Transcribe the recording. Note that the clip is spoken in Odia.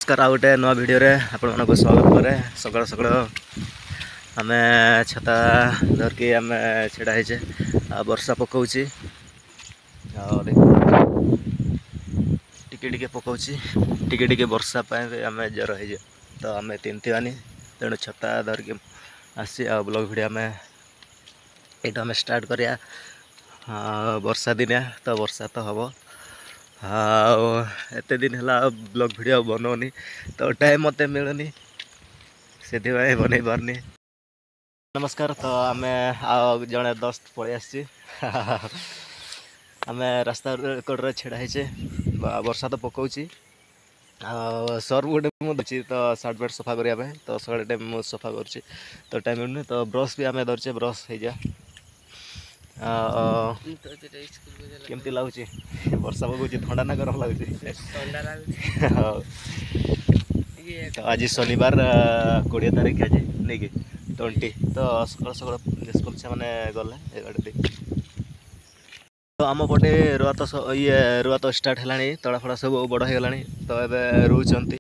ନମସ୍କାର, ଆଉ ଗୋଟେ ନୂଆ ଭିଡ଼ିଓରେ ଆପଣମାନଙ୍କୁ ସ୍ୱାଗତ କରେ। ସକାଳୁ ସକାଳୁ ଆମେ ଛତା ଧରିକି ଆମେ ଛିଡ଼ା ହେଇଛେ ଆଉ ବର୍ଷା ପକଉଛି ଆଉ ଦେଖ, ଟିକେ ଟିକେ ପକଉଛି। ଟିକେ ଟିକେ ବର୍ଷା ପାଇଁ ବି ଆମେ ଜ୍ୱର ହେଇଯିବ, ତ ଆମେ ତିନ୍ତିବାନି, ତେଣୁ ଛତା ଧରିକି ଆସି ଆଉ ବ୍ଲଗ୍ ଭିଡ଼ିଓ ଆମେ ଏଇଠୁ ଆମେ ଷ୍ଟାର୍ଟ କରିବା। ବର୍ଷା ଦିନିଆ ତ ବର୍ଷା ତ ହେବ। ଆଉ ଏତେ ଦିନ ହେଲା ବ୍ଲଗ୍ ଭିଡ଼ିଓ ବନଉନି, ତ ଟାଇମ୍ ମୋତେ ମିଳୁନି, ସେଥିପାଇଁ ବନେଇ ପାରୁନି। ନମସ୍କାର। ତ ଆମେ ଆଉ ଜଣେ ଦୋସ୍ତ ପଳେଇ ଆସିଛି। ଆମେ ରାସ୍ତା କଡ଼ରେ ଛିଡ଼ା ହେଇଛେ। ବର୍ଷା ତ ପକଉଛି ଆଉ ସର୍ଫ ଗୋଟେ ମୁଁ ଦେଉଛି ତ ସାର୍ଟ ପ୍ୟାଣ୍ଟ ସଫା କରିବା ପାଇଁ। ତ ସକାଳେ ଟାଇମ୍ ମୁଁ ସଫା କରୁଛି, ତ ଟାଇମ୍ ମିଳୁନି। ତ ବ୍ରସ୍ ବି ଆମେ ଧରିଛେ, ବ୍ରସ୍ ହେଇଯା। କେମିତି ଲାଗୁଛି ବର୍ଷା ପକଉଛି, ଥଣ୍ଡା ନା ଗରମ ଲାଗୁଛି? ଥଣ୍ଡା ଲାଗୁଛି। ତ ଆଜି ଶନିବାର, 20 ତାରିଖ ଆଜି ନେଇକି 20। ତ ସକାଳୁ ସକାଳୁ ସ୍କୁଲ ସେମାନେ ଗଲେ ଏ ଗାଡ଼ି। ତ ଆମ ପଟେ ରୁଆ ତ ଇଏ ରୁଆ ତ ଷ୍ଟାର୍ଟ ହେଲାଣି, ତଳା ଫଳା ସବୁ ବଡ଼ ହେଇଗଲାଣି, ତ ଏବେ ରୁଉଛନ୍ତି।